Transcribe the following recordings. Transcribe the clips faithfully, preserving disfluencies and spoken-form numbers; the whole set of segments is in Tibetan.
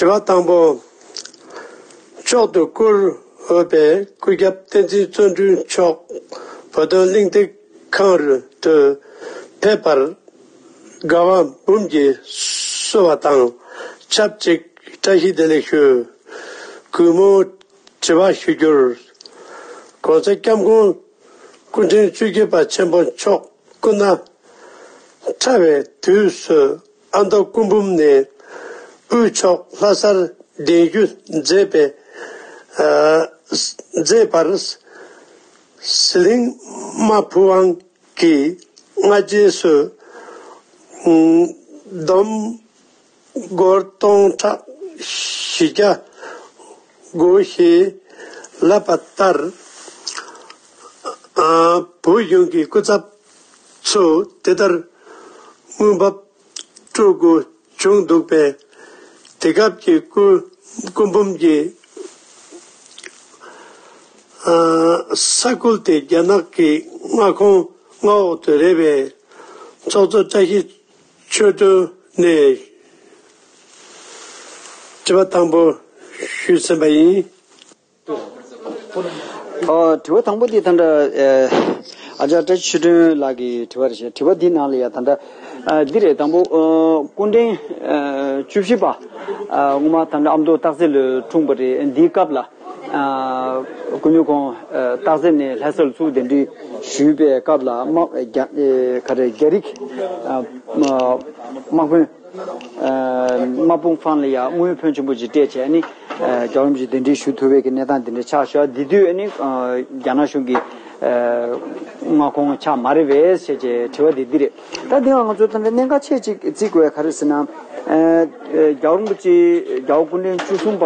དྲི་བ་དང་པོ། མཆོག་ཏུ་བཀུར་འོས་པའི་སྐུ་ཞབས་བསྟན་འཛིན་བརྩོན་འགྲུས་མཆོག་བོད་དོན་གླེང་སྟེགས་ཁང་དུ་ཕེབས་པར་དགའ་བ་འབུམ་གྱིས་བསུ་བ་དང་ཆབས་ཅིག་བཀྲ་ཤིས་བདེ་ལེགས་ཞུ། གུས་མོས་དྲི་བ་ཞུ་རྒྱུར། ༸གོང་ས་༸སྐྱབས་མགོན་སྐུ་ཕྲེང་བཅུ་བཞི་པ་ཆེན་པོ་མཆོག་སྐུ་ན་ཕྲ་བའི་དུས་སུ་ཨ་མདོ་སྐུ་འབུམ་ནས་དབུས་ཕྱོགས་ལྷ་སར་གདན་ཞུ་མཛད་པའི་ཨ་མཛད་པར་ཟི་ལིང་རྨ་ཕུག་དབང་གིས་སྔ་རྗེས་སུ་ཨ་བསྡོམས་སྒོར་སྟོང་ཕྲག་བཞི་བརྒྱ་དགོས་ཞེས་ལབ་པ་ལྟར། ཨ་བོད་གཞུང་གི་སྐུ་ཚབ་ཚོས་དེ་ལྟར་དངུལ་འབབ་སྤྲོད་དགོས་བྱུང་འདུག་པས། དེ་སྐབས་ཀྱི་སྐུ་སྐུ་འབུམ་གྱི་ཨ་ས་ཁུལ་དེ་རྒྱ་ནག་གི་མངའ་ཁོངས་མངའ་འོག་ཏུ་རེད་པས། ཚོགས་གཙོ་བཀྲ་ཤིས་ཆོས་སྒྲོན་ནས་དྲི་བ་དང་པོ་ཞུས་ཟིན་པ་ཡིན། ཨ་དྲི་བ་དང་པོ་འདི་ད་ལྟ་ཨ་ཨ་ཅག་བཀྲ་ཤིས་ཆོས་སྒྲོན་ལགས་ཀྱི་དྲི་བ་རེད་ཤག་དྲི་བ་འདི་ནང་ལ་ཡ་ད་ལྟ་ཨ་འདི་རེད། དང་པོ་ཨ་སྐུ་ཕྲེང་ཨ་བཅུ་བཞི་པ་ཨ་སྔོན་མ་ད་ལྟ་ཨ་མདོ་སྟག་འཚེར་ལ་འཁྲུངས་པ་རེད། འདིའི་སྐབས་ལ་ཨ་སྐུ་ངོ་ཁོང་ཨ་སྟག་འཚེར་ནས་ལྷ་སར་ཚུར་གདན་འདྲེན་ཞུས་པའི་སྐབས་ལ་དམག་རྒྱ་ཨེ་ག་རེ་རྒྱ་རིགས་ཨ་དམག་དཔོན། ཨ་དམག་དཔུང་ཧྥང་ལ་ཡ་དངུལ་ཕོན་ཆེན་པོ་ཅིག་སྤྲད་བྱས་ནས་ཨ་རྒྱལ་བ་རིན་པོ་ཆེ་གདན་འདྲེན་ཞུ་ཐུབ་པའི་གི་གནས་སྟངས་དེ་འདྲ་ཆགས་ཤག་དེ་དུས་ཨ་ནི་ཨ་རྒྱ་ནག་གཞུང་གི་ཨ་མངའ་ཁོངས་ཆགས་མ་རེད་པས་ཞེས་བྱས་དྲི་བ་དེ་འདི་རེད། ད་དེ་ང་ཚོ་ད་ལྟ་གནད་འགག་ཆེ་ཅིག་བརྩི་དགོས་ཡ་ག་རེ་ཟེར་ན། ཨ་ཨ་རྒྱལ་བ་རིན་པོ་ཆེ་རྒྱལ་བ་སྐུ་ཕྲེང་བཅུ་གསུམ་པ་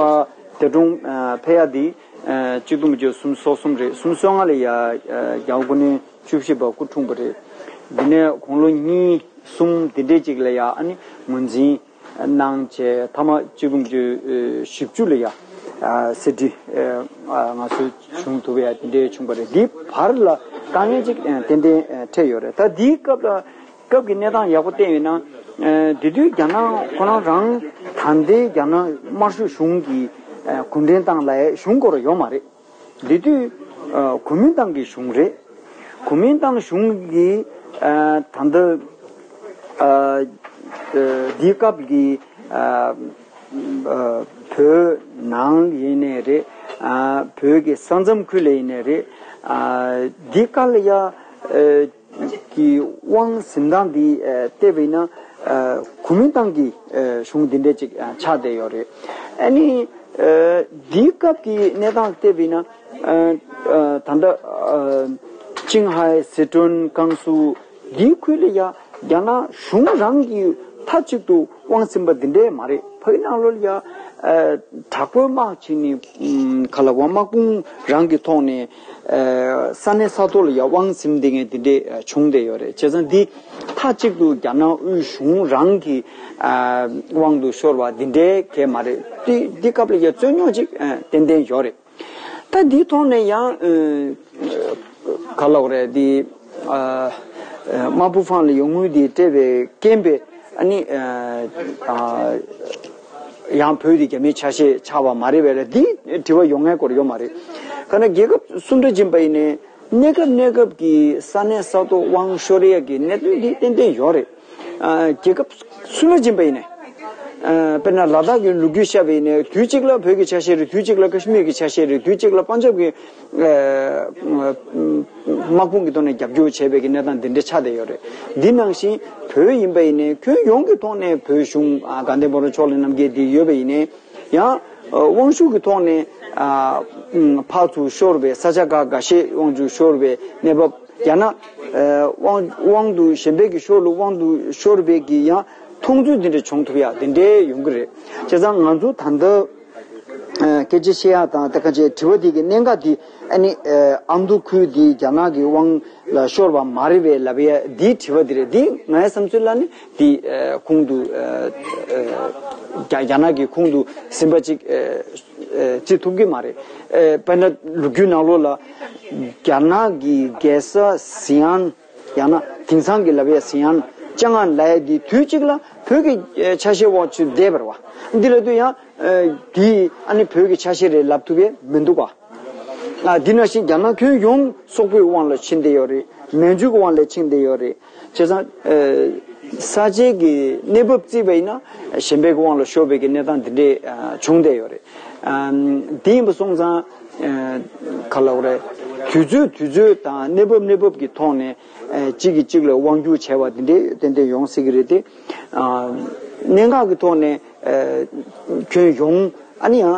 འདས་གྲོངས་ཨ་ཕེབས་ཡ་དེ་ཨ་གཅིག་སྟོང་དགུ་བརྒྱ་སུམ་ཅུ་སོ་གསུམ་རེད། སུམ་ཅུ་སོ་ལྔ་ལ་ཡ་ཨ་རྒྱལ་བ་སྐུ་ཕྲེང་བཅུ་བཞི་པ་སྐུ་འཁྲུངས་པ་རེད། འདི་ནས་དགུང་ལོ་གཉིས་གསུམ་འདི་འདྲས་ཅིག་ལ་ཡ་ཨ་ནི་ངོས་འཛིན་གནང་བྱས་མཐའ་མ་གཅིག་སྟོང་དགུ་བརྒྱ་བཞི་བཅུ་ལ་ཡ་ཨ་གསེར་ཁྲི་ཨ་ང་ཚོ་བྱུང་ཐུབ་ཡ་དེ་འདྲས་བྱུང་བ་རེད། འདིའི་བར་ལ་དཀའ་ངལ་ཅིག་ཨ་ཏན་ཏན་ཨ་འཕྲད་ཡོད་རེད། ད་འདིའི་སྐབས་ལ་སྐབས་ཀྱི་གནས་སྟངས་ཡག་པོ་བལྟས་ཡོད་ན་ཨ་དེ་དུས་རྒྱ་ནག་ཁོ་རང་རང་ད་ལྟའི་རྒྱ་ནག་དམར་ཤོག་གཞུང་གི་ཨ་གུང་ཁྲན་ཏང་ལབ་ཡ་གཞུང་སྐོར་ཡོད་མ་རེད། འདི་དུས་ཨ་གོ་མིན་ཏང་གི་གཞུང་རེད། གོ་མིན་ཏང་གཞུང་གིས་ཨ་ད་ལྟ་ཨ་ཨ་འདི་སྐབས་ཀྱི་ཨ་ཨ་བོད་ནང་ཡིན་ནའི་རེད། ཨ་བོད་ཀྱི་ས་མཚམས་ཁུལ་ལ་ཡིན་ནའི་རེད། ཨ་འདི་ག་ལ་ཡ་ཨ་གི་དབང་འཛིན་སྟངས་འདི་ཨ་བལྟས་པ་ཡིན་ན་ཨ་གོ་མིན་ཏང་གི་ཨ་གཞུང་འདི་འདྲས་ཅིག་ཨ་ཆགས་བསྡད་ཡོད་རེད། ཨ་ནི་ཨ་འདིའི་སྐབས་ཀྱི་གནས་སྟངས་བལྟས་པ་ཡིན་ན་ཨ་ཨ་ད་ལྟ་ཨ་ཅིང་ཧའེ་ཟི་ཁྲོན་ཀང་སུའུ་འདིའི་ཁུལ་ལ་ཡ་རྒྱ་ནག་གཞུང་རང་གིས་མཐའ་གཅིག་ཏུ་དབང་ཟིན་པ་འདི་འདྲས་མ་རེད། ཕ་གི་ནང་ལོགས་ལ་ཡ་ཨ་དྲག་པོའི་དམག་བྱས་ནས་ཨམ་ག་ལ་བ་དམག་དཔུང་རང་གི་ཐོག་ནས་ཨ་ས་གནས་ས་ཐོག་ལ་ཡ་དབང་ཟིན་བསྡད་མཁན་འདི་འདྲས་ཨ་བྱུང་བསྡད་ཡོད་རེད། བྱས་ཙང་འདི་མཐའ་གཅིག་ཏུ་རྒྱ་ནག་དབུས་གཞུང་རང་གི་ཨ་དབང་དུ་ཤོར་བ་འདི་འདྲའི་གལ་མ་རེད། འདི་འདི་སྐབས་ལ་ཡ་རྩོད་རྙོག་ཅིག་ཨ་ཏན་ཏན་ཡོད་རེད། ད་འདིའི་ཐོག་ནས་ཡང་ཨ་ག་ལབ་དགོས་རེད། འདི་ཨ་ཨ་དམར་པོ་ཧྥང་ལ་ཡ་དངུལ་འདི་སྤྲད་པའི་རྐྱེན་པས་ཨ་ནི་ཨ་ཨ་ཡང་བོད་འདི་རྒྱ་མིའི་ཆ་ཤས་ཆགས་པ་མ་རེད་པས་ལ་འདི་དྲི་བ་ཡོང་ཡས་སྐོར་ཡོད་མ་རེད། ག་ན་རྒྱལ་ཁབ་སུ་འདྲ་ཡིན་པ་ཡིན་ནའི་གནས་སྐབས་གནས་སྐབས་ཀྱི་ས་གནས་ས་ཐོག་དབང་ཤོར་ཡས་ཀྱི་གནད་དོན་འདི་ཏན་ཏན་ཡོད་རེད། ཨ་རྒྱལ་ཁབ་སུ་ལ་ཕྱིན་པ་ཡིན་ནའི། ཨ་དཔེར་ན་ལ་དྭགས་ཀྱི་ལོ་རྒྱུས་བཤད་པ་ཡིན་ནའི་དུས་གཅིག་ལ་བོད་ཀྱི་ཆ་ཤས་རེད། དུས་གཅིག་ལ་ཀ་ཤི་མིར་གྱི་ཆ་ཤས་རེད། དུས་གཅིག་ལ་པན་ཇབ་ཀྱི་ཨ་དམག་དཔུང་གི་ཐོག་ནས་རྒྱབ་སྐྱོར་བྱས་པའི་གི་གནས་སྟངས་འདི་འདྲ་ཆགས་བསྡད་ཡོད་རེད། འདི་ནང་བཞིན་བོད་ཡིན་པ་ཡིན་ནའི་ཁྱོན་ཡོངས་ཀྱི་ཐོག་ནས་བོད་གཞུང་ཨ་དགའ་ལྡན་ཕོ་བྲང་ཕྱོགས་ལས་རྣམ་རྒྱལ་འདི་ཡོད་པ་ཡིན་ནའི། ཡང་དབང་ཤུགས་ཀྱི་ཐོག་ནས་ཨ་ཕར་ཚུར་ཤོར་བའི་ས་ཆ་ཁག་འགའ་ཤས་དབང་ཆུ་ཤོར་བའི་གནས་བབ། ཡང་ན་ཨ་དབང་དབང་དུ་གཞན་པའི་གི་ཤོར་ལུགས་དབང་དུ་ཤོར་བའི་གི་ཡང་མཐོང་ཚུལ་འདི་འདྲ་བྱུང་ཐུབ་ཡ་དེ་འདྲའི་ཡོང་གི་རེད། བྱས་ཙང་ང་ཚོ་ད་ལྟ་ཨ་སྐད་ཆ་བཤད་ཡ་དང་ད་ག་ཅེ་དྲི་བ་འདི་གི་གནད་འགག་འདི་ཨ་ནི་ཨ་ཨ་མདོ་ཁུལ་འདི་རྒྱ་ནག་གི་དབང་ལ་ཤོར་བ་མ་རེད་པས་ལབ་ཡ་འདི་དྲི་བ་འདི་རེད། འདི་ངའི་བསམ་ཚུལ་ལ་ནི་འདི་ཨ་ཁོང་དུ་ཨ་ཨ་རྒྱ་རྒྱ་ནག་གི་ཁོང་དུ་ཟིན་པ་ཅིག་ཨ་ཨ་བརྩི་ཐུབ་ཀྱི་མ་རེད། ཨ་དཔེར་ན་ལོ་རྒྱུས་ནང་ལོགས་ལ་རྒྱ་ནག་གི་རྒྱལ་ས་ཟི་ཨན། ཡང་ན་དེང་སང་གི་ལབ་ཡ་ཟི་ཨན་ཅང་ཨན་ལབ་ཡ་འདི་དུས་གཅིག་ལ་ བོད་ཀྱི་ཆ་ཤས་དབང་ཆུ་བསྡད་པར་བ། འདི་ལ་དུ་ཡང་འདི་ཨ་ནི་བོད་ཀྱི་ཆ་ཤས་རེད་ལབ་ཐུབ་པས་མི་འདུག་བ། ཨ་འདི་ནང་བཞིན་རྒྱ་ནག་ཁྱོན་ཡོངས་སོག་པོའི་དབང་ལ་ཕྱིན་བསྡད་ཡོད་རེད། མན་ཇུ་གི་དབང་ལ་ཕྱིན་བསྡད་ཡོད་རེད། བྱས་ཙང་ས་ཆའི་གི་གནས་བབ་བརྩིས་པ་ཡིན་ན་གཞན་པའི་གི་དབང་ལ་ཤོར་བའི་གི་གནས་སྟངས་འདི་འདྲས་བྱུང་བསྡད་ཡོད་རེད། འདི་ཡིན་པ་སོང་ཙང་ག་ལབ་རེད། དུས་ཚོད་དུས་ཚོད་དང་གནས་བབ་གནས་བབ་ཀྱི་ཐོག་ནས་གཅིག་གིས་གཅིག་ལ་དབང་སྒྱུར་བྱས་པ་འདི་འདྲས་ཏན་ཏན་ཡོང་སྲིད་ཀྱི་རེད་དེ། གནད་འགག་གི་ཐོག་ནས་ཁྱོན་ཡོངས་ཨ་ནི་ཡང་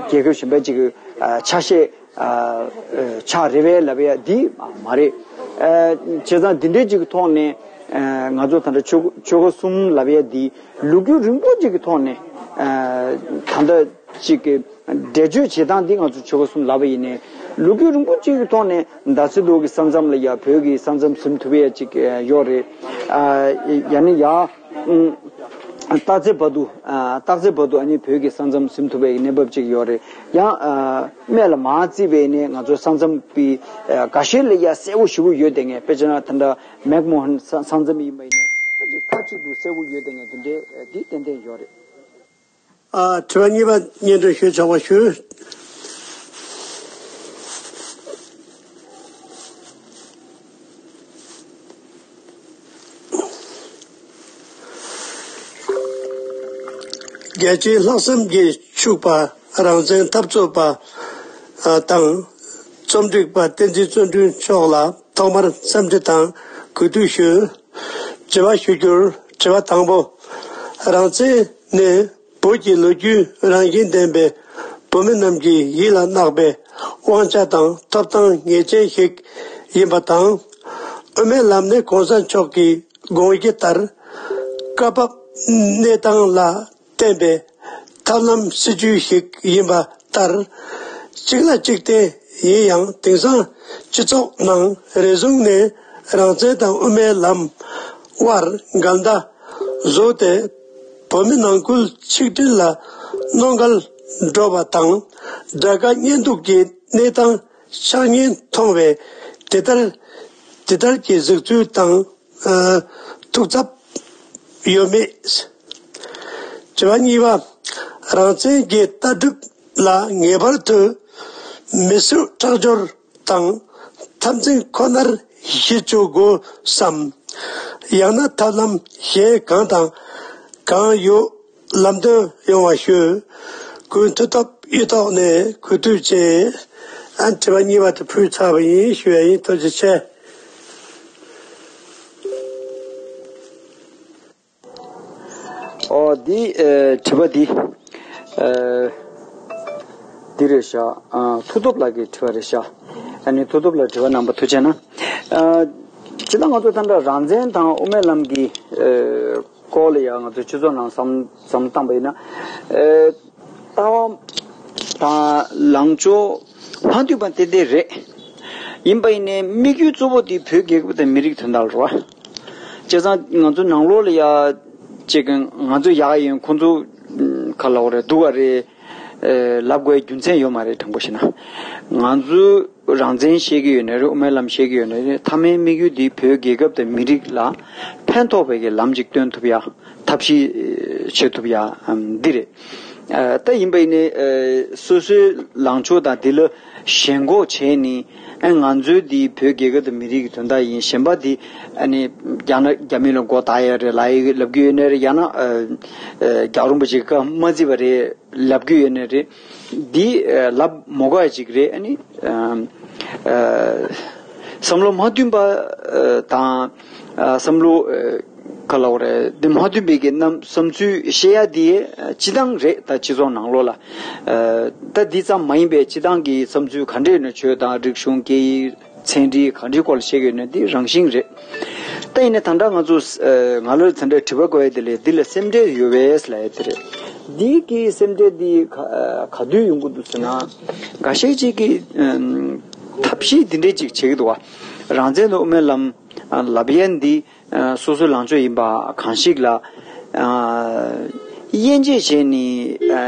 རྒྱལ་ཁབ་གཞན་པ་གཅིག་གི་ཆ་ཤས་ཆགས་རེད་པས་ལབ་ཡ་འདི་མ་རེད། བྱས་ཙང་འདི་འདྲས་གཅིག་གི་ཐོག་ནས་ང་ཚོ་ད་ལྟ་ཆོལ་ཆོལ་ཁ་གསུམ་ལབ་ཡ་འདི་ལོ་རྒྱུས་རིང་པོ་གཅིག་གི་ཐོག་ནས་ད་ལྟ་གཅིག་གི་འགྲེལ་བརྗོད་བྱེད་སྟངས་འདི་ང་ཚོ་ཆོལ་ཁ་གསུམ་ལབ་པ་ཡིན་ནའི་ལོ་རྒྱུས་རིང་པོ་གཅིག་གི་ཐོག་ནས་ཟླ་ཚེ་རྡོ་གི་ས་མཚམས་ལ་ཡ་བོད་ཀྱི་ས་མཚམས་ཟིན་ཐུབ་ཡ་གཅིག་ཡོད་རེད། ཡ་ནི་ཡ། སྟག་རྩེ་བར་དུ། སྟག་རྩེ་བར་དུ་ཨ་ནི་བོད་ཀྱི་ས་མཚམས་ཟིན་ཐུབ་པའི་གནས་བབ་ཅིག་ཡོད་རེད། ཡང་སྨད་ལ་མར་བརྩིས་པས་ནི་ང་ཚོ་ས་མཚམས་པའི་འགའ་ཤས་ལ་ཡ་གསལ་པོ་ཞེ་པོ་ཡོད་དེ་ངས་དཔེ་ཆ་ན་ད་ལྟ་མེག་མོ་ཧན་ས་མཚམས་ཡིན་པ་ཡིན་ནའི་ད་ཅིག་མཐའ་གཅིག་ཏུ་གསལ་པོ་ཡོད་དེ་ངས་འདི་འདྲའི་འདི་ཏན་ཏན་ཡོད་རེད། ཨ་དྲི་བ་གཉིས་པ་སྙན་སྒྲོན་ཞུ་ཆོག་པ་ཞུ། རྒྱལ་སྤྱིའི་ལྷག་བསམ་གྱིས་ཕྱུག་པ་རང་བཙན་འཐབ་རྩོད་པ་དང་རྩོམ་སྒྲིག་པ་བསྟན་འཛིན་བརྩོན་འགྲུས་མཆོག་ལ་ཐོག་མར་འཚམས་འདྲི་དང་གུས་འདུད་ཞུ། དྲི་བ་ཞུ་རྒྱུར། དྲི་བ་དང་པོ། རང་བཙན་ནི་བོད་ཀྱི་ལོ་རྒྱུས་རང་བཞིན་ལྡན་པའི་བོད་མི་རྣམས་ཀྱི་ཡིད་ལ་བརྣག་པའི་དབང་ཆ་དང་ཐོབ་ཐང་ངེས་ཅན་ཞིག་ཡིན་པ་དང་། དབུ་མའི་ལམ་ནི་གོང་ས་མཆོག་གི་དགོངས་གཞི་ལྟར་སྐབས་བབ་གནས་སྟངས་ལ་བརྟེན་པའི་ཐབས་ལམ་སྲིད་ཇུས་ཤིག་ཡིན་པ་ལྟར། གཅིག་ལ་གཅིག་བརྟེན་ཡིན་ཡང་དེང་སང་སྤྱི་ཚོགས་ནང་རེ་ཟུང་ནས་རང་བཙན་དང་དབུ་མའི་ལམ་དབར་འགལ་ཟླ་བཟོས་ཏེ། བོད་མི་ནང་ཁུལ་ཆིག་སྒྲིལ་ལ་གནོད་འགལ་འགྲོ་བ་དང་། དགྲ་དགའ་གཉེན་སྡུག་གི་གནས་སྟངས་ཆགས་ཉེན་མཐོང་བས། དེ་ལྟར་དེ་ལྟར་གྱི་གཟིགས་ཚུལ་དང་། ཨ། ཐུགས་འཚབ་ཡོད་མེད། དྲི་བ་གཉིས་པ། རང་བཙན་གྱི་ལྟ་གྲུབ་ལ་ངེས་པར་དུ་མི་གསོད་ཁྲག་སྦྱོར་དང་འཐབ་འཛིང་ཁོ་ནར་གཞི་བཅོལ་དགོས་སམ། ཡང་ན་ཐབས་ལམ་གཞན་གང་དང་གང་ཡོད་ལམ་སྟོན་ཡོང་བ་ཞུ། ཀུན་མཐུ་སྟོབས་གཡུ་ཐོག་ནས་གུས་འདུད་བྱེད། ཨ། དྲི་བ་གཉིས་པ་དེ་ཕུལ་ཚར་བ་ཡིན་ཞུ་ཡ་ཡིན། ཐུགས་རྗེ་ཆེ། ཨོ་འདི་ཨེ་དྲི་བ་འདི་ཨེ་འདི་རེད་ཤག་ཨ། མཐུ་སྟོབས་ལགས་ཀྱི་དྲི་བ་རེད་ཤག་ཨ་ནི་མཐུ་སྟོབས་ལགས་དྲི་བ་གནང་བ་ཐུགས་རྗེ་གནང་། ཨ། སྤྱིར་བཏང་ང་ཚོ་ད་ལྟ་རང་བཙན་དང་དབུ་མའི་ལམ་གྱི་ཨེ་སྐོར་ལ་ཡང་ང་ཚོ་སྤྱི་ཚོགས་ནང་བསམ་བསམ་བློ་བཏང་པ་ཡིན་ན། ཨེ། ལྟ་བ་དང་ལངས་ཕྱོགས་མ་མཐུན་པ་ཏན་ཏན་རེད། ཡིན་པ་ཡིན་ནའི་དམིགས་ཡུལ་གཙོ་བོ་དེ་བོད་རྒྱལ་ཁབ་དང་མི་རིགས་དོན་དག་རེད་བ། བྱས་ཙང་ང་ཚོ་ནང་ལོགས་ལ་ཡ་ཅིག་ང་ཚོ་ཡག་ཡིན། ཁོང་ཚོ་ག་ལབ་དགོས་རེད། སྡུག་ག་རེད། ཨེ། ལབ་དགོས་རྒྱུ་མཚན་ཡོད་མ་རེད། དྲང་པོ་བཤད་ན་ང་ཚོ་རང་བཙན་བཤད་ཀྱི་ཡོད་ནའི་རེད། དབུ་མའི་ལམ་བཤད་ཀྱི་ཡོད་ནའི་རེད། མཐའ་མའི་དམིགས་ཡུལ་འདི་བོད་རྒྱལ་ཁབ་དང་མི་རིགས་ལ་ཕན་ཐོགས་པའི་གི་ལམ་ཅིག་སྟོན་ཐུབ་ཡ། ཐབས་ཤེས་བྱེད་ཐུབ་ཡ་འདི་རེད། ཨ། ད་ཡིན་པ་ཡིན་ནའི་ཨ་སོ་སོའི་ལངས་ཕྱོགས་དང་འདི་ལ་ཞེན་ཁོག་བྱས་ནས། ཨ། ང་ཚོའི་འདི་བོད་རྒྱལ་ཁབ་དང་མི་རིགས་ཀྱི་དོན་དག་ཡིན། གཞན་པ་འདི་ཨ་ནི་རྒྱ་ནག་རྒྱ་མི་ལ་མགོ་བཏགས་ཡ་རེད་ལབ་ཡ་ལབ་ཀྱི་ཡོད་ནའི་རེད། ཡང་ན་ཨ་ཨ་རྒྱལ་བ་རིན་པོ་ཆེ་བཀའ་མ་བརྩིས་པ་རེད་ལབ་ཀྱི་ཡོད་ནའི་རེད། འདི་ཨ་ལབ་མ་དགོས་ཡ་ཅིག་རེད། ཨ་ནི་ཨ་ཨ་བསམ་བློ་མ་མཐུན་པ་ཨ་དང་། ཨ། བསམ་བློ་ཨ་ག་ལབ་དགོས་རེད། འདི་མ་མཐུན་པའི་གི་རྣམ་བསམ་ཚུལ་བཤད་ཡ་འདི་ཨ་སྤྱི་བཏང་རེད། ད་སྤྱི་ཚོགས་ནང་ལོགས་ལ་ཨ་ད་འདི་ཙམ་མ་ཡིན་པའི་སྤྱི་བཏང་གི་བསམ་ཚུལ་ག་འདྲ་ཡོད་ན། ཆོས་དང་རིག་གཞུང་སྐད་ཡིག་ཚན་རིག་ག་འདྲའི་སྐོར་ལ་བཤད་ཀྱི་ཡོད་ན་འདི་རང་བཞིན་རེད། ད་ཡིན་ནའི་ད་ལྟ་ང་ཚོ་ཨ་ང་ལ་ད་ལྟ་དྲི་བ་བཀོད་ཡ་དེ་ལས་འདི་ལ་སེམས་ཁྲལ་ཡོད་པས་ལབ་ཡ་དེ་རེད། འདི་གི་སེམས་ཁྲལ་འདི་ག་ག་དུས་ཡོང་གི་འདུག་ཟེར་ན། འགའ་ཤས་ཅིག་གིས་ཨ་ཐབས་ཤེས་འདི་འདྲས་ཅིག་བྱེད་ཀྱི་འདུག་བ། རང་བཙན་དང་དབུ་མའི་ལམ་ཨ་ལབ་ཡ་འདི་ཨ་སོ་སོའི་ལངས་ཕྱོགས་ཡིན་པ་གང་ཞིག་ལ་ཨ་དབྱེ་འབྱེད་བྱས་ནས། ཨ་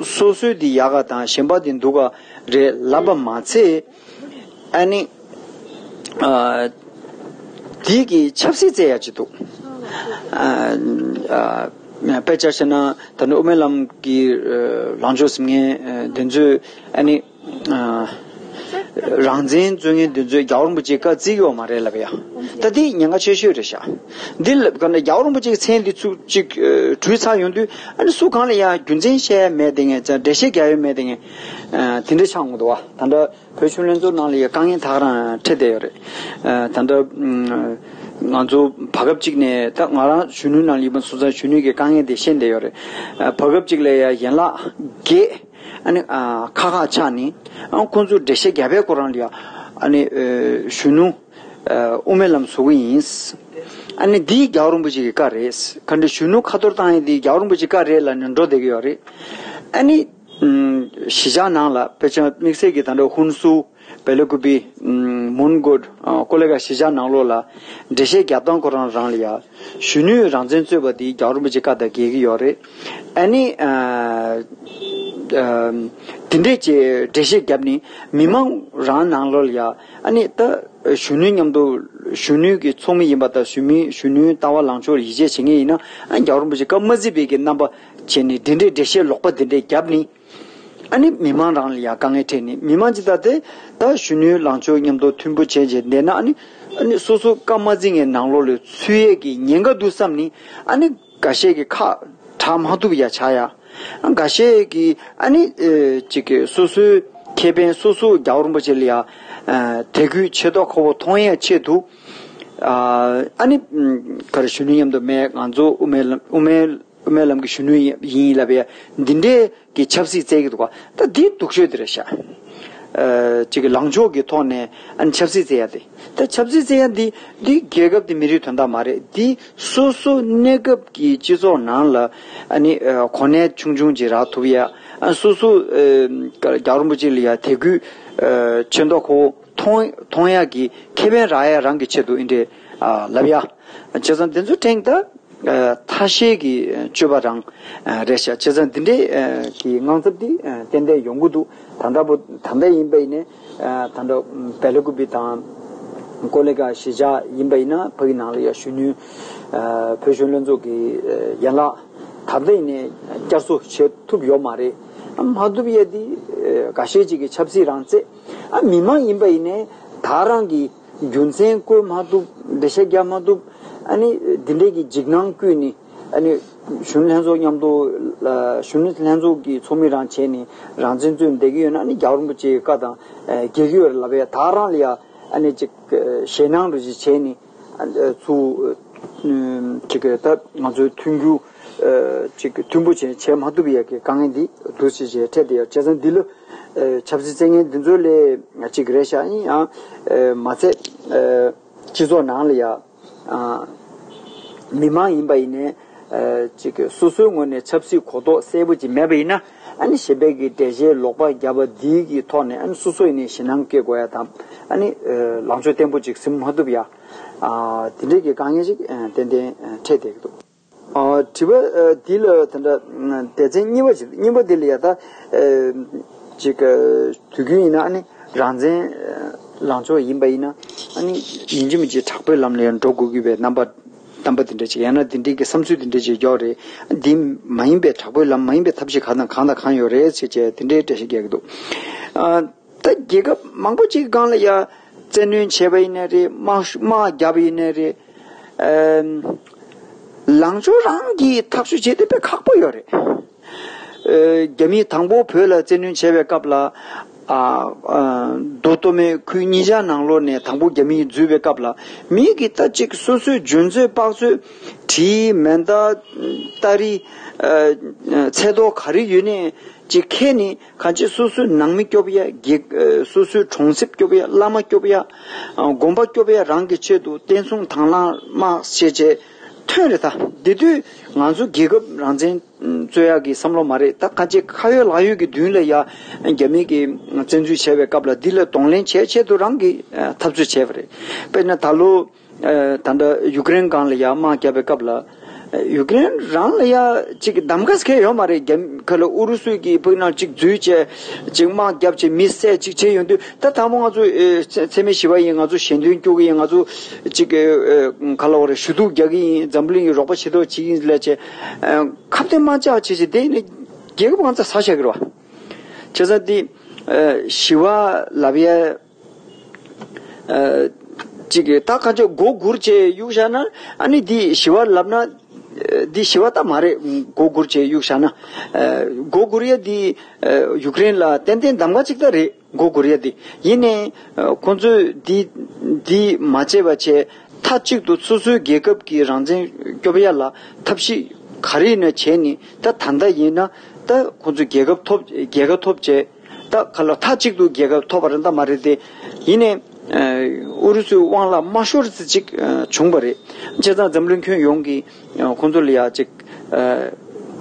སོ་སོའི་འདི་ཡག་ག་དང་གཞན་པ་འདི་སྡུག་ག་རེད་ལབ་པ་མ་ཚད། ཨ་ནི་ཨ་དེ་གི་ཆབ་སྲིད་རྩེ་ཡ་ཅིག་འདུག་ཨ་ཨ་དཔེ་ཆ་བཤད་ན་ད་ནི་དབུ་མའི་ལམ་གྱི་ཨ་ལངས་ཕྱོགས་ཟེར་མཁན་ཨ་དེ་ཚོས་ཨ་ནི་ཨ་རང་བཙན་རྩོད་མཁན་དེ་ཚོས་རྒྱལ་བ་རིན་པོ་ཆེའི་བཀའ་བརྩི་གི་ཡོད་མ་རེད་ལབ་ཡ། ད་དེ་ཉེན་ཁ་ཆེ་ཤོས་རེད་ཤག་འདི་ལབ་ག་ན་རྒྱལ་བ་རིན་པོ་ཆེའི་མཚན་འདི་ཚུགས་གཅིག་ཨ་བྲུས་ཚར་ཡོང་དུས་ཨ་ནི་སུ་གང་ལ་ཡང་རྒྱུ་མཚན་བཤད་ཡ་མེད་དེ་ངས་ཙང་འགྲེལ་བཤད་རྒྱག་ཡ་མེད་དེ་ངས་ཨ་དེ་འདྲ་ཆགས་འོང་གི་འདུག་བ། ད་ལྟ་བོད་གཞོན་ལྷན་ཚོགས་ནང་ལ་ཡ་དཀའ་ངལ་ད་ག་རང་འཕྲད་བསྡད་ཡོད་རེད། ཨ་ད་ལྟ་ང་ཚོ་བར་སྐབས་གཅིག་ནས་ད་ང་རང་གཞོན་ནུའི་ནང་ལ་ཡིན་པ་སོང་ཙང་གཞོན་ནུའི་གི་དཀའ་ངལ་དེ་ཤེས་བསྡད་ཡོད་རེད། ཨ་བར་སྐབས་གཅིག་ལ་ཡ་ཡན་ལག་བརྒྱད་ཨ་ནི་ཨ་ཁག་ཁག་ཆགས་ནས་ཨ་ཁོང་ཚོས་འགྲེལ་བཤད་རྒྱག་པའི་སྐོར་རང་ལ་ཡ་ཨ་ནི་ཨ་གཞོན་ནུ་ཨ་དབུ་མའི་ལམ་བཟོ་གི་ཡིན། ཨ་ནི་འདི་རྒྱལ་བ་རིན་པོ་ཆེ་གི་བཀའ་རེད། ག་འདྲ་གཞོན་ནུ་ཁ་ཐོར་བཏང་ཡ་འདི་རྒྱལ་བ་རིན་པོ་ཆེ་བཀའ་རེད་ལབ་ནས་འགྲོ་བསྡད་ཀྱི་ཡོད་རེད། ཨ་ནི་ཨམ་གཞིས་ཆགས་ནང་ལ་དཔེ་ཆ་དམིགས་བསལ་གྱི་ད་ལྟ་ཧུན་སུར་བེ་ལ་ཀུ་པི་ཨམ་མོན་གྷོ་ཨ་ཀོ་ལི་གྷལ་གཞིས་ཆགས་ནང་ལོགས་ལ་འགྲེལ་བཤད་རྒྱབ་སྟངས་ཁོ་རང་རང་ལ་ཡ་གཞོན་ནུས་རང་བཙན་རྩོད་པ་འདི་རྒྱལ་བ་རིན་པོ་ཆེ་བཀའ་དང་འགལ་གྱི་ཡོད་རེད། ཨ་ནི་ཨ་ཨམ་འདི་འདྲས་ཀྱི་འགྲེལ་བཤད་བརྒྱབ་ནས་མི་མང་རང་ནང་ལོགས་ལ་ཡ་ཨ་ནི་ད་གཞོན་ནུའི་མཉམ་དུ་གཞོན་ནུའི་གི་ཚོགས་མི་ཡིན་པ་དང་གཞོན་མི་གཞོན་ནུའི་ལྟ་བ་ལངས་ཕྱོགས་ལ་ཡིད་ཆེས་བྱེད་མཁན་ཡིན་ན་ཨ་རྒྱལ་བ་རིན་པོ་ཆེ་བཀའ་མ་བརྩིས་པའི་གི་རྣམ་པ་བྱས་ནས་འདི་འདྲའི་འགྲེལ་བཤད་ལོག་པ་འདི་འདྲའི་བརྒྱབ་ནས། ཨ་ནི་མི་མང་རང་ལ་ཡང་དཀའ་ངལ་འཕྲད་ནས་མི་མང་ཅིག་ད་དེ་ད་གཞོན་ནུའི་ལངས་ཕྱོགས་མཉམ་དུ་མཐུན་པོ་བྱས་བྱས་བསྡད་ན་ཨ་ནི་ཨ་ནི་སོ་སོ་བཀའ་མ་བརྩི་ངའི་ནང་ལོགས་ལ་ཚུད་ཡས་ཀྱི་ཉེན་ཁ་འདུག་བསམ་ནས་ཨ་ནི་འགའ་ཤས་ཀྱི་ཁག་དྲག་མ་ཐུབ་ཡ་ཆགས་ཡ། འགའ་ཤས་ཀྱི་ཨ་ནི་ཨེ་ཅིག་གི་སོ་སོའི་ཁེ་ཕན་སོ་སོ་རྒྱལ་བ་རིན་པོ་ཆེ་ལ་ཡ་ཨ་དད་གུས་ཆེ་མདོག་ཁ་པོ་མཐོང་ཡས་ཆེད་དུ་ཨ་ཨ་ནི་ཨམ་ག་རེ་གཞོན་ནུ་མཉམ་དུ་མེད་ང་ཚོ་དབུ་མའི་ལམ་དབུ་མའི་དབུ་མའི་ལམ་གྱི་གཞོན་ནུ་ཡིན་ལབ་ཡ་འདི་འདྲའི་གི་ཆབ་སྲིད་བཙལ་གྱི་འདུག་ག་ད་འདི་སྡུག་ཤོས་དེ་རེད་ཤག་ཨ་ཅིག་གི་ལངས་ཕྱོགས་ཀྱི་ཐོག་ནས་ཨ་ནི་ཆབ་སྲིད་བཙལ་ཡ་དེ་ད་ཆབ་སྲིད་བཙལ་ཡ་འདི་འདི་རྒྱལ་ཁབ་དེ་མི་རིགས་དོན་དག་མ་རེད། འདི་སོ་སོ་གནས་སྐབས་ཀྱི་སྤྱི་ཚོགས་ནང་ལ་ཨ་ནི་ཨ་གོ་གནས་ཆུང་ཆུང་ཅིག་རག་ཐུབ་ཡ་ཨ་སོ་སོ་ཨ་རྒྱལ་བ་རིན་པོ་ཆེ་ལ་ཡ་དད་གུས་ཨ་ཆེ་མདོག་ཁ་པོ་མཐོང་མཐོང་ཡ་གི་ཁེ་ཕན་རག་ཡ་རང་གི་ཆེད་དུ་ཨིན་འདྲས་ཨ་ལབ་ཡ། བྱས་ཙང་དེ་ཚོ་ཕྲན་ད། ཨ་ཐ་ཤལ་གྱི་སྤྱོད་པ་རང་ཨ་རེད་ཤག་བྱས་ཙང་འདི་འདྲའི་ཨ་གི་དངངས་འཚབ་འདི་ཨ་ཏན་ཏན་ཡོང་གི་འདུག་ད་ལྟ་བུ་ད་ལྟ་ཡིན་པ་ཡིན་ནའི་ཨ་ད་ལྟ་བེ་ལ་ཀུ་པི་དང་ཀོ་ལི་གྷལ་གཞིས་ཆགས་ཡིན་པ་ཡིན་ན་ཕ་གི་ནང་ལ་ཡ་གཞོན་ནུའི་ཨ་བོད་གཞོན་ལྷན་ཚོགས་ཀྱི་ཨ་ཡན་ལག་ད་ལྟ་ཡིན་ནའི་བསྐྱར་གསོ་བྱེད་ཐུབ་ཡོད་མ་རེད། ཨ་མ་ཐུབ་ཡས་འདི་ཨ་འགའ་ཤས་ཅིག་གི་ཆབ་སྲིད་རང་བཙན་ཨ་མི་མང་ཡིན་པ་ཡིན་ནའི་ད་རང་གི་རྒྱུ་མཚན་བཀོད་མ་ཐུབ། འགྲེལ་བཤད་རྒྱག་མ་ཐུབ། ཨ་ནི་འདི་འདྲའི་གི་འཇིགས་སྣང་བསྐུལ་ནས་ཨ་ནི་གཞོན་ནུ་ལྷན་ཚོགས་མཉམ་དུ་ལ་གཞོན་ནུ་ལྷན་ཚོགས་ཀྱི་ཚོགས་མི་རང་བྱས་ནས་རང་བཙན་རྩོད་བསྡད་ཀྱི་ཡོད་ན་ཨ་ནི་རྒྱལ་བ་རིན་པོ་ཆེའི་བཀའ་དང་འགལ་གྱི་ཡོད་རེད་ལབ་ཡ་ད་རང་ལ་ཡ་ཨ་ནི་ཅིག་ཞེད་སྣང་འདྲ་ཅིག་བྱས་ནས་ཨ་ཚུར་ཅིག་ད་ང་ཚོའི་མཐུན་འགྱུར་ཅིག་མཐུན་པོ་བྱས་བྱས་མ་ཐུབ་ཡ་གི་དཀའ་ངལ་འདི་འདུག་ཅེས་བྱས་འཕྲད་བསྡད་ཡོད། བྱས་ཙང་འདི་ལ་ཆབ་སྲིད་བཙལ་མཁན་འདི་ཚོ་ལས་ཅིག་རེད་ཤག་ཡིན་ཡང་མ་ཚད། སྤྱི་ཚོགས་ནང་ལ་ཡ། ཨ་མི་མང་ཡིན་པ་ཡིན་ནའི། ཨ་ཅིག་སོ་སོའི་ངོས་ནས་ཆབ་སྲིད་གོ་རྟོགས་གསལ་པོ་ཅིག་མེད་པ་ཡིན་ན། ཨ་ནི་གཞན་པའི་གི་འགྲེལ་བཤད་ལོག་པ་བརྒྱབ་པ་འདིའི་གི་ཐོག་ནས་ཨ་ནི་སོ་སོ་ཡིན་ནའི་ཞེད་སྣང་སྐྱེ་དགོས་ཡ་དང་། ཨ་ནི་ཨ་ལངས་ཕྱོགས་བརྟན་པོ་ཅིག་ཟིན་མ་ཐུབ་ཡ། ཨ་དེ་འདྲའི་གི་དཀའ་ངལ་ཅིག་ཨ་ཏན་ཏན་ཨ་འཕྲད་བསྡད་ཀྱི་འདུག་ཨ་དྲི་བ་ཨ་འདི་ལ་ད་ལྟ་སྡེ་ཚན་གཉིས་པ་ཅིག་གཉིས་པ་འདི་ལ་ཡ་ད་ཨ་ཅིག་ཨ་དུས་རྒྱུན་ཡིན་ན་ཨ་ནི་རང་བཙན་ཨ་ལངས་ཕྱོགས་ཡིན་པ་ཡིན་ན་ཨ་ནི་ཡིན་གཅིག་མིན་གཅིག་དྲག་པོའི་ལམ་ལ་ཡང་འགྲོ་དགོས་ཀྱི་པའི་རྣམ་པ་བསྟན་པ་འདི་འདྲ་ཅིག་ཡང་ན་འདི་འདྲའི་གི་བསམ་ཚུལ་འདི་འདྲ་ཅིག་ཡོད་རེད། འདི་མ་ཡིན་པའི་དྲག་པོའི་ལམ་མ་ཡིན་པའི་ཐབས་ཤེས་གང་དང་གང་དང་གང་ཡོད་རེད་ཟེར་བྱས་འདི་འདྲའི་འགྲེལ་བཤད་རྒྱག་གི་འདུག་ཨ། ད་རྒྱལ་ཁབ་མང་པོ་ཅིག་སྒང་ལ་ཡ་བཙན་གནོན་བྱས་པ་ཡིན་ནའི་རེད། དམག་དམག་བརྒྱབ་པ་ཡིན་ནའི་རེད། ཨམ། ལངས་ཕྱོགས་རང་གིས་ཐག་གཅོད་བྱེད་དེ་དཔེ་ཁག་པོ་ཡོད་རེད། ཨ། རྒྱ་མིས་དང་པོ་བོད་ལ་བཙན་གནོན་བྱས་པའི་སྐབས་ལ། ཨ། ཨ། མདོ་སྟོད་སྨད་ཁུལ་གཉིས་ཆ་ནང་ལོགས་ནས་དང་པོ་རྒྱ་མིས་འཛུལ་བའི་སྐབས་ལ་མི་གིས་ད་ཅིག་སོ་སོའི་འཇོན་ཚོད་དཔག་ཚོད་གྲི་མེ་མདའ་སྟ་རེ། ཨ། ཚད་མདོག་ག་རེ་ཡོད་ནའི་ཅིག་ཁྱེར་ནས་གང་ཅི་སོ་སོའི་ནང་མི་སྐྱོབ་ཡ། སྒེར་སོ་སོའི་གྲོང་གསེབ་སྐྱོབ་ཡ། བླ་མ་སྐྱོབ་ཡ། དགོན་པ་སྐྱོབ་ཡ། རང་གི་ཆེད་དུ་བསྟན་སྲུང་དང་བླངས་དམག་བྱས་བྱས་ཐོན་རེད། ད་དེ་དུས་ང་ཚོ་རྒྱལ་ཁབ་རང་བཙན་རྩོད་ཡག་གི་བསམ་བློ་མ་རེད། ད་གང་ཅི་ཁ་ཡོད་ལག་ཡོད་ཀྱི་མདུན་ལ་ཡ་རྒྱ་མི་གིས་བཙན་འཛུལ་བྱས་པའི་སྐབས་ལ་འདི་ལ་གདོང་ལེན་བྱས་ཆེད་དུ་རང་གིས་འཐབ་རྩོད་བྱས་པ་རེད། དཔེར་ན་ད་ལོ། ཨ། ད་ལྟ་ཡུ་ཀེ་རེན་སྒང་ལ་ཡ་དམག་བརྒྱབ་པའི་སྐབས་ལ། ཡུཀ་རེན་རང་ལ་ཡ་ཅིག་གདམ་ག་ཟེར་མཁན་ཡོད་མ་རེད། རྒྱ་ཁ་ལ་ཨུ་རུ་སུ་གིས་ཕུག་ན་ཅིག་འཛུལ་བྱས་ཅིག་དམག་བརྒྱབ་བྱས་མི་བསད་ཅིག་བྱས་ཡོང་དུས། ད་དང་པོ་ང་ཚོ་ཨེ་འཚེ་འཚེ་མེད་ཞི་བ་ཡིན། ང་ཚོ་ཞལ་འདོན་སྐྱོར་གི་ཡིན། ང་ཚོ་ཅིག་ཨེ་ཨེ་ག་ལ་བ་རེད། ཞུ་གཏུག་རྒྱག་གི་ཡིན། འཛམ་གླིང་གི་རོགས་པ་བྱེད་ཐུབ་བྱེད་ཀྱི་ཡིན་ལབ་བྱས། ཨེ་ཁ་གཏད་དམག་རྒྱག་བྱས་བྱས་དེ་ནི་རྒྱལ་ཁབ་གང་ཚ་ཟ་བཞག་གི་རེད་བ། བྱས་ཙང་དེ་ཨེ་ཞི་བ་ལབ་ཡ། ཨ་ཅིག་གིས་ད་ག་ཚོད་མགོ་སྒུར་བྱས་གཡུག་བཞག་ན། ཨ་ནི་འདི་ཞི་བ་ལབ་ན། ཨ་འདི་ཞི་བ་ད་མ་རེད། མགོ་སྒུར་བྱས་གཡུག་བཞག་ན། ཨ་མགོ་སྒུར་ཡ་འདི་ཨ་ཡུཀ་རེན་ལ་ཏན་ཏན་གདམ་ག་ཅིག་ད་རེད། མགོ་སྒུར་ཡ་འདི་ཡིན་ནའི་ཨ་ཁོང་ཚོས་འདི་འདི་མ་བྱས་པ་བྱས། མཐའ་གཅིག་ཏུ་སོ་སོའི་རྒྱལ་ཁབ་ཀྱི་རང་བཙན་སྐྱོབ་ཡ་ལ་ཐབས་ཤེས་ག་རེ་ཡིན་ན་བྱས་ནས། ད་ད་ལྟ་ཡིན་ན་ད་ཁོང་ཚོ་རྒྱལ་ཁབ་ཐོབ་རྒྱལ་ཁ་ཐོབ་བྱས། ད་ག་ལ་མཐའ་གཅིག་ཏུ་རྒྱལ་ཁ་ཐོབ་པ་རེད་ད་མ་རེད་དེ། ཡིན་ནའི་ཨ་ཨུ་རུ་སུའི་དབང་ལ་མ་ཤོར་ཙམ་ཅིག་ཨ་བྱུང་བ་རེད། བྱས་ཙང་འཛམ་གླིང་ཁྱོན་ཡོངས་ཀྱི་ཨ་ཁོང་ཚོ་ལ་ཡ་ཅིག་ཨ་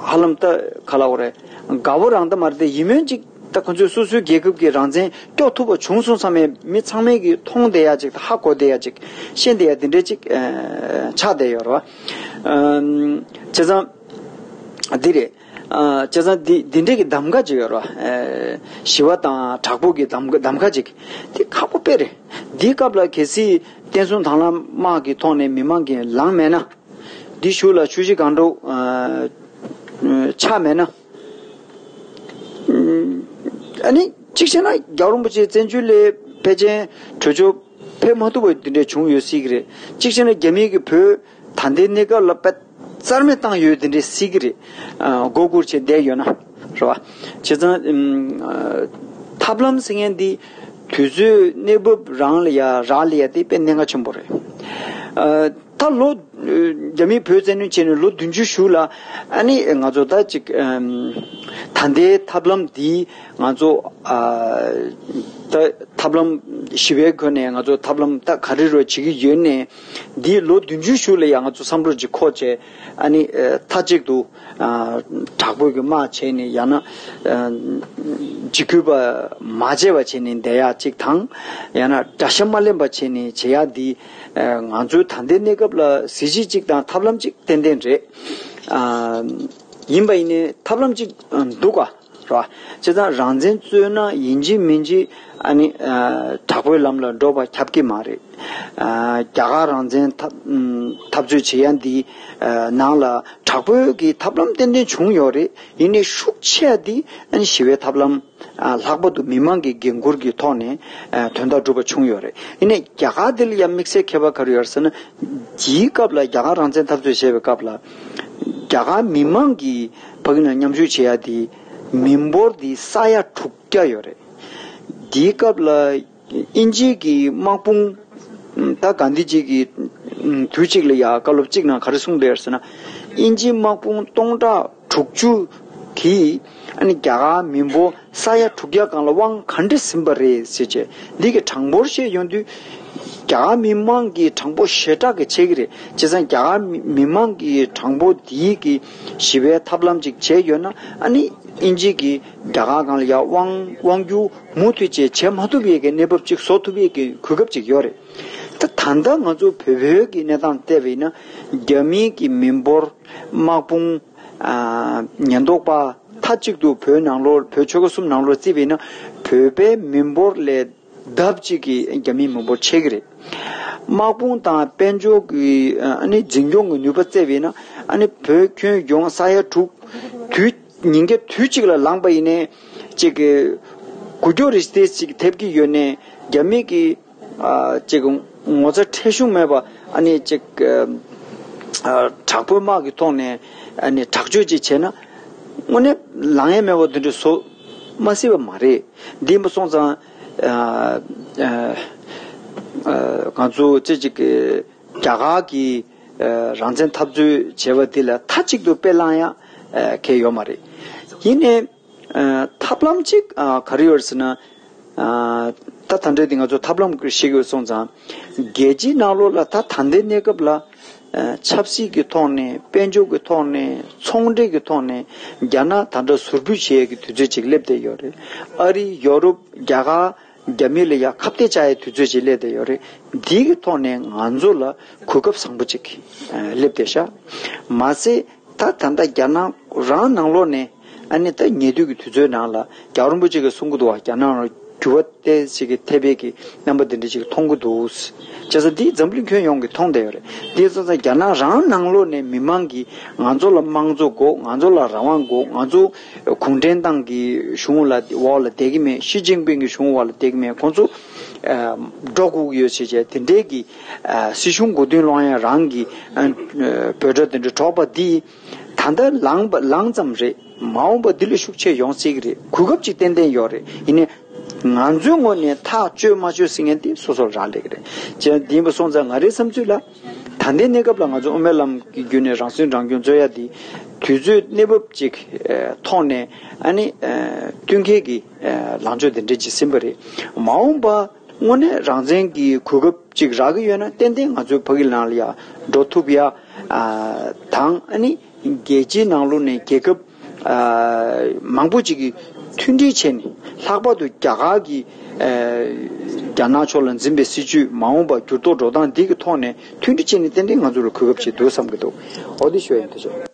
ཧ་ལམ་ད་ག་ལ་བ་རེད། དགའ་བོ་རང་ད་མ་རེད་དེ། ཡིན་མོན་ཅིག་ད་ཁོང་ཚོས་སོ་སོའི་རྒྱལ་ཁབ་ཀྱི་རང་བཙན་སྐྱོབ་ཐུབ་པ་བྱུང་སོང་བསམ་པའི་མི་ཚང་མས་ཀྱིས་མཐོང་བསྡད་ཡ་ཅིག་ད་ཧ་གོ་བསྡད་ཡ་ཅིག་ཤེས་བསྡད་ཡ་དེ་འདྲས་ཅིག་ཨ་ཆགས་བསྡད་ཡོད་རེད་བ། ཨ་བྱས་ཙང་འདི་རེད། ཨ་བྱས་ཙང་འདི་འདི་འདྲས་ཀྱི་གདམ་ག་ཅིག་ཡོད་རེད་བ། ཨ་ཞི་བ་དང་དྲག་པོ་གི་གདམ་ག་གདམ་ག་ཅིག་དེ་ཁག་པོ་དཔེ་རེད། འདིའི་སྐབས་ལ་གལ་སྲིད་བསྟན་སྲུང་དང་བླངས་དམག་གི་ཐོག་ནས་མི་མང་གིས་ལངས་མེད་ན། འདི་གཞུག་ལ་ཆུ་བཞི་སྒང་དྲུག་ཨ་ཆགས་མེད་ན། ཨ་ནི་གཅིག་བྱས་ན་རྒྱལ་བ་རིན་པོ་ཆེ་བཙན་བྱོལ་ལ་ཕལ་ཆེར་གྲོས་ཆོད་ཕེབས་མ་ཐུབ་པ་འདི་འདྲ་བྱུང་ཡོད་སྲིད་ཀྱི་རེད། གཅིག་བྱས་ན་རྒྱ་མི་གིས་བོད་ད་ལྟའི་གནས་སྐབས་ལ་དཔེ་རྩ་མེད་བཏང་ཡོད་འདི་འདྲ་སྲིད་ཀྱི་རེད། ཨ་མགོ་སྒུར་བྱས་བསྡད་ཡོད་ན་རེད་བ། བྱས་ཙང་ཨ་ཐབས་ལམ་ཟེར་མཁན་འདི་དུས་ཚོད་གནས་བབ་རང་ལ་ཡ་རག་ལ་ཡ་དེ་དཔེ་གནད་འགག་ཆེན་པོ་རེད། ཨ་ད་ལོ་ཨ་རྒྱ་མིས་བོད་བཙན་གནོན་བྱས་ནས་ལོ་བདུན་ཅུ་གཞུག་ལ། ཨ་ནི་ང་ཚོ་ད་ཅིག་ཨམ་ད་ལྟའི་ཐབས་ལམ་འདི་ང་ཚོ་ཨ་ད་ཐབས་ལམ་ཞི་བའི་སྒོ་ནས་ང་ཚོ་ཐབས་ལམ་ད་ག་རེ་རོ་བྱེད་ཀྱི་ཡོད་ནས། འདི་ལོ་བདུན་ཅུ་གཞུག་ལ་ཡང་ང་ཚོ་བསམ་བློ་ཅིག་འཁོར་བྱས། ཨ་ནི་ཨ་མཐའ་གཅིག་ཏུ་ཨ་དྲག་པོའི་གི་དམག་བྱས་ནས། ཡང་ན་ཨ་འཇིགས་སྐུལ་པ་མ་བྱས་པ་བྱས་ནས་བསྡད་ཡག་ཅིག་དང་། ཡང་ན་དགྲ་ཤ་མ་ལེན་པ་བྱས་ནས་བྱེད་ཡག་འདི། ཨ་ང་ཚོའི་ད་ལྟའི་གནས་སྐབས་ལ་གཟི་བརྗིད་ཅིག་དང་ཐབས་ལམ་ཅིག་ཏན་ཏན་རེད། ཨ་ཡིན་པ་ཡིན་ནའི་ཐབས་ལམ་ཅིག་ཨ་འདུག་ག་རེད་བ། བྱས་ཙང་རང་བཙན་རྩོད་ན་ཡིན་གཅིག་མིན་གཅིག་ཨ་ནི་ཨ་དྲག་པོའི་ལམ་ལ་འགྲོ་བ་ཁྱབ་ཀྱི་མ་རེད། ཨ་རྒྱ་གར་རང་བཙན་འཐབ་ཨམ་འཐབ་རྩོད་བྱེད་ཡ་འདི་ཨ་ནང་ལ་དྲག་པོའི་གི་ཐབས་ལམ་ཏན་ཏན་བྱུང་ཡོད་རེད། ཡིན་ནའི་ཤུགས་ཆེ་བ་འདི་ཨ་ནི་ཞི་བའི་ཐབས་ལམ། ཨ་ལྷག་པར་དུ་མི་མང་གི་འགན་འཁུར་གྱི་ཐོག་ནས་ཨ་དོན་དག་སྒྲུབ་པ་བྱུང་ཡོད་རེད། ཡིན་ནའི་རྒྱ་གར་འདི་ལ་ཡང་དམིགས་བསལ་ཁྱད་པར་ག་རེ་ཡོད་རེད་ཟེར་ན། དེའི་སྐབས་ལ་རྒྱ་གར་རང་བཙན་འཐབ་རྩོད་བྱེད་པའི་སྐབས་ལ། རྒྱ་གར་མི་མང་གིས་ཕ་གི་ནང་མཉམ་ཞུགས་བྱེད་ཡ་དེ་མི་འབོར་དེ་ས་ཡ་དྲུག་བརྒྱ་ཡོད་རེད། དེའི་སྐབས་ལ་དབྱིན་ཇི་གི་དམག་དཔུང་། ད་གྷན་དྷི་ཇི་གི་དུས་གཅིག་ལ་ཡ་བཀའ་སློབ་གཅིག་ནང་ག་རེ་གསུངས་འདུག་ཟེར་ན། དབྱིན་ཇི་དམག་དཔུང་སྟོང་ཕྲག་དྲུག་ཅུ་གིས་ཨ་ནི་རྒྱ་གར་མི་འབོར་ས་ཡ་དྲུག་བརྒྱ་སྒང་ལ་དབང་ག་འདྲ་ཟིན་པ་རེད་ཟེར་བྱས། འདི་གི་གྲངས་འབོར་བཤད་ཡོང་དུས། རྒྱ་གར་མི་མང་གི་གྲངས་འབོར་ཞེ་དྲག་གི་ཆེ་གི་རེད། བྱས་ཙང་རྒྱ་གར་མི་མི་མང་གི་གྲངས་འབོར་འདིའི་གི་ཞི་བའི་ཐབས་ལམ་ཅིག་བྱས་ཡོད་ན། ཨ་ནི་དབྱིན་ཇི་གིས་རྒྱ་གར་སྒང་ལ་ཡ་དབང་དབང་སྒྱུར་མུ་མཐུད་བྱས་བྱེད་མ་ཐུབ་ཡས་ཀྱི་གནས་བབ་ཅིག་བཟོ་ཐུབ་ཡས་ཀྱི་གོ་སྐབས་ཅིག་ཡོད་རེད། ད་ད་ལྟ་ང་ཚོ་བོད་བོད་ཀྱི་གནས་སྟངས་བལྟས་པ་ཡིན་ན། རྒྱ་མིའི་གི་མི་འབོར། དམག་དཔུང་། ཨ་ཉེན་རྟོག་པ། མཐའ་གཅིག་ཏུ་བོད་ནང་ལོགས་བོད་ཆོལ་ཁ་གསུམ་ནང་ལོགས་བརྩིས་པ་ཡིན་ན། བོད་པའི་མི་འབོར་ལས་ལྡབ་གཅིག་གིས་རྒྱ་མིའི་མི་འབོར་ཆེ་གི་རེད། དམག་དཔུང་དང་དཔལ་འབྱོར་གྱི་ཨ་ནི་འཛིན་སྐྱོང་གི་ནུས་པ་བརྩིས་པ་ཡིན་ན། ཨ་ནི་བོད་ཁྱོན་ཡོངས་ས་ཡ་དྲུག་དུས་ཉིན་རྒྱབ་དུས་གཅིག་ལ་ལངས་པ་ཡིན་ནའི། ཅིག་གི་འགུལ་སྐྱོད་རེ་ཞིག་དེ་ཅིག་ཐེབས་ཀྱི་ཡོད་ནའི། རྒྱ་མི་གི་ཨ་ཅིག་ངོ་ཚ་ཁྲེལ་གཞུང་མེད་པ། ཨ་ནི་ཅིག་ཨ་དྲག་པོའི་དམག་གི་ཐོག་ནས་ཨ་ནི་དྲག་སྤྱོད་ཅིག་བྱས་ན། དངོས་གནས་ལངས་ཡས་མེད་པ་དེ་འདྲ་བཟོ་མ་སྲིད་པ་མ་རེད། འདི་མ་སོང་ཙང་ཨ་ཨ་ཨ་ང་ཚོ་ཅིག་ཅིག་གི་རྒྱ་གར་གྱི་ཨ་རང་བཙན་འཐབ་རྩོད་བྱས་པ་འདི་ལ་མཐའ་གཅིག་ཏུ་དཔེ་བླངས་ཡ་ཨ་གལ་ཡོད་མ་རེད། ཡིན་ནའི། ཨ་ཐབས་ལམ་གཅིག་ཨ་ག་རེ་ཡོད་ཟེར་ན། ཨ་ད་ད་ལྟ་འདི་ང་ཚོ་ཐབས་ལམ་ཞིག་ཡོད་སོང་ཙང་། རྒྱལ་སྤྱིའི་ནང་ལོགས་ལ་ད་ད་ལྟའི་གནས་སྐབས་ལ། ཨ་ཆབ་སྲིད་ཀྱི་ཐོག་ནས། དཔལ་འབྱོར་གྱི་ཐོག་ནས། ཚོང་འབྲེལ་གྱི་ཐོག་ནས། རྒྱ་ནག་ད་ལྟ་ཟུར་ཕུད་བྱེད་ཡས་ཀྱི་དུས་ཚོད་ཅིག་སླེབས་བསྡད་ཡོད་རེད། ཨ་རི། ཡོ་རོབ། རྒྱ་གར། རྒྱ་མི་ལ་ཡ་ཁ་གཏད་བཅག་ཡའི་དུས་ཚོད་ཅིག་སླེབས་བསྡད་ཡོད་རེད། འདི་གི་ཐོག་ནས་ང་ཚོ་ལ་གོ་སྐབས་བཟང་པོ་ཅིག་སླེབས་བསྡད་ཤག་མ་ཟད། ད་ད་ལྟ་རྒྱ་ནག་རང་ནང་ལོགས་ནས་ཨ་ནི་ད་ཉེ་དུས་ཀྱི་དུས་ཚོད་ནང་ལ་རྒྱལ་བ་རིན་པོ་ཆེ་གིས་གསུང་གི་འདུག་བ། རྒྱ་ནག་རང་འགྱུར་བ་ཏོག་ཙམ་ཅིག་གི་ཐེབས་པའི་གི་རྣམ་པ་འདི་འདྲ་ཅིག་མཐོང་གི་འདུག་བྱས་ཙང་འདི་འཛམ་གླིང་ཁྱོན་ཡོངས་ཀྱིས་མཐོང་བསྡད་ཡོད་རེད། དེ་སོང་ཙང་རྒྱ་ནག་རང་ནང་ལོགས་ནས་མི་མང་གིས་ང་ཚོ་ལ་དམངས་གཙོ་དགོས། ང་ཚོ་ལ་རང་དབང་དགོས། ང་ཚོ་གུང་ཁྲན་ཏང་གི་གཞུང་ལ་འོག་ལ་བསྡད་ཀྱི་མེད། ཞི་ཅིན་ཕིང་གི་གཞུང་འོག་ལ་བསྡད་ཀྱི་མེད། ཁོང་ཚོ་ཨ་འགྲོ་དགོས་ཀྱི་ཡོད་ཟེར་བྱས་དེ་འདྲའི་གི་ཨ་སྲིད་གཞུང་མགོ་རྟིང་སློང་ཡ་རང་གི་ཨ་འབོད་སྒྲ་དེ་འདྲ་སྒྲོག་པ་འདི་ད་ལྟ་ལངས་པ་ལངས་ཙམ་རེད། མ་འོངས་པ་འདི་ལས་ཤུགས་ཆེ་ཡོང་སྲིད་ཀྱི་རེད། གོ་སྐབས་ཅིག་ཏན་ཏན་ཡོད་རེད། ཡིན་ནའི་ང་ཚོའི་ངོས་ནས་ཐག་གཅོད་མ་གཅོད་ཟེར་མཁན་དེ་སོ་སོར་རག་ལས་ཀྱི་རེད། ཅེས་འདི་ཡིན་པ་སོང་ཙང་ང་རའི་བསམ་ཚུལ་ལ། ད་ལྟའི་གནས་སྐབས་ལ་ང་ཚོ་དབུ་མའི་ལམ་གྱི་བརྒྱུད་ནས་རང་སྲུང་རང་སྐྱོང་རྩོད་ཡ་འདི་དུས་ཚོད་གནས་བབ་ཅིག་ཨ་ཐོག་ནས་ཨ་ནི་ཨ་བསྟུན་མཁས་ཀྱི་ཨ་ལངས་ཕྱོགས་འདི་འདྲ་ཅིག་ཟིན་པ་རེད། མ་འོངས་པ་དངོས་གནས་རང་བཙན་གྱི་གོ་སྐབས་ཅིག་རག་གི་ཡོད་ན་ཏན་ཏན་ང་ཚོའི་ཕ་གི་ནང་ལ་ཡ་འགྲོ་ཐུབ་ཡ་ཨ་དང་ཨ་ནི་རྒྱལ་སྤྱིའི་ནང་ལོགས་ནས་རྒྱལ་ཁབ་ཨ་མང་པོ་ཅིག་གིས་མཐུན་སྒྲིལ་བྱས་ནས་ལྷག་པར་དུ་རྒྱ་གར་གྱི་ཨ་རྒྱ་ནག་ཕྱོགས་ལ་འཛིན་པའི་སྲིད་བྱུས་མ་འོངས་པ་འགྱུར་ལྡོག་འགྲོ་སྟངས་འདི་གི་ཐོག་ནས་མཐུན་སྒྲིལ་བྱས་ནས་ཏན་ཏན་ང་ཚོ་ལ་གོ་སྐབས་ཅིག་འདུག་བསམ་གྱི་འདུག་འོ་འདི་ཞུ་ཡ་ཡིན། ཐུགས་རྗེ་ཆེ།